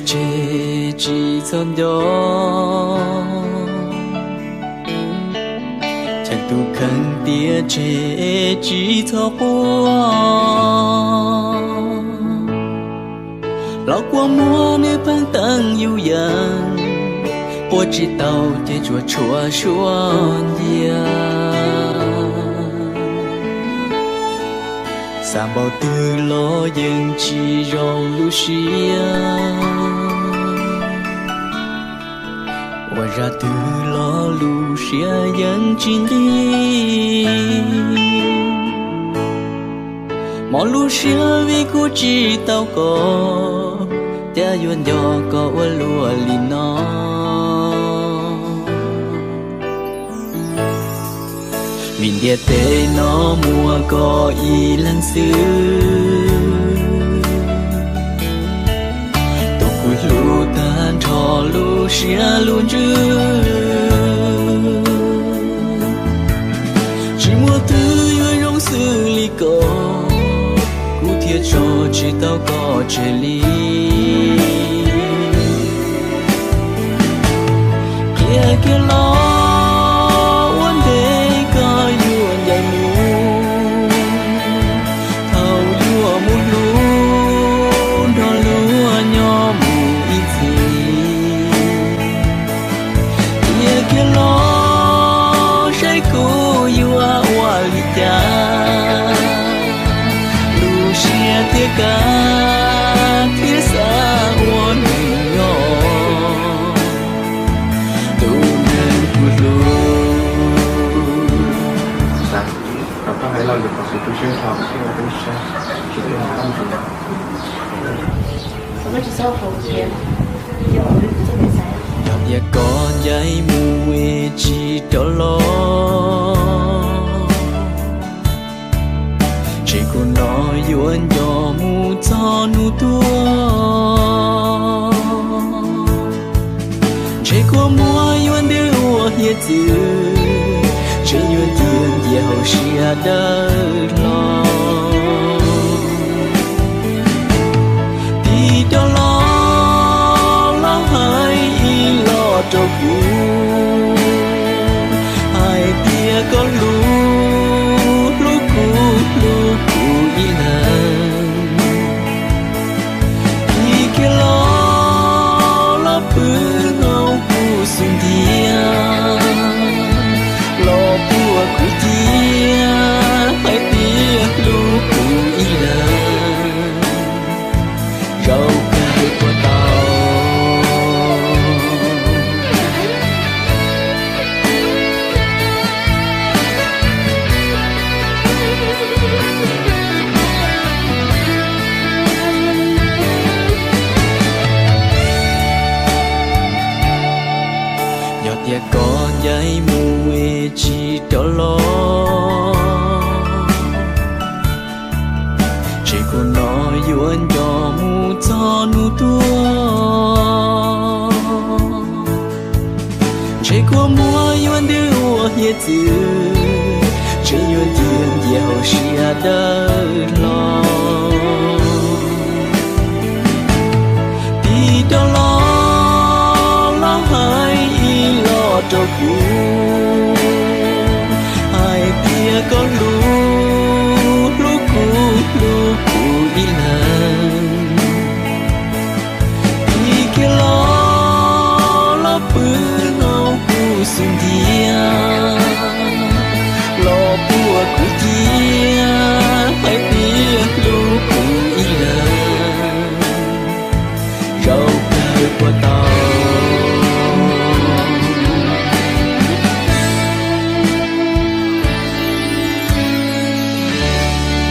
tseg tsis txhob nco, cheem tus kheej tiag tseg tsis txhob quaj. Los kua muag nws pheej teeb yus yees, quaj tsis tau ces tsuas tshuav suab ncia. Xav npaum twg los yeej tsis zoo lub siab, ua zaj twg los lub siab yeej tsis nqig. Mob lub siab vim kuv tsis tau koj, cas yuav nco koj ua luaj li no. Vim ntiaj teb no muaj koj ib leeg xwb, tus kuv hlub tag nrho lub siab lub ntsws. Tsis muaj twg yuav zoo xws li koj, kuv thiaj tso tsis tau koj tseg li. Qhia kiag los ua ntej koj yuav ncaim mus, thaum yuav mus hlub nrog luag nyob mus ib txhis. Qhia kiag los saib kuv yuav ua li cas, lub siab thiaj kav thiab xav ua neeg nyob, tus neeg kuv hlub. Yog tias koj ncaim mus es tsis rov los, ntshe kuv no yuav nco mus txog hnub tuag. Ntshe kua muag yuav ntws ua hiav txwv, ntshe yuav nciag ncias hauv siab dawb hlo. Tig rov los los hais ib los rau kuv, hais tias koj hlub hlub kuv hlub kuv ib leeg. Tig kiag los los pw hauv kuv xub ntiag, los puag kuv ciaj hais tias hlub kuv ib leeg. Zaum kawg puas tau? Yog tias koj ncaim mus es tsis rov los, ntshe kuv no yuav nco mus txog hnub tuag. Ntshe kua muag yuav ntws ua hiav txwv, ntshe yuav nciag ncias hauv siab dawb hlo. Tig rov los los hais ib los rau kuv, hais tias koj hlub hlub kuv hlub kuv ib leeg. Tig kiag los los pw hauv kuv xub ntiag,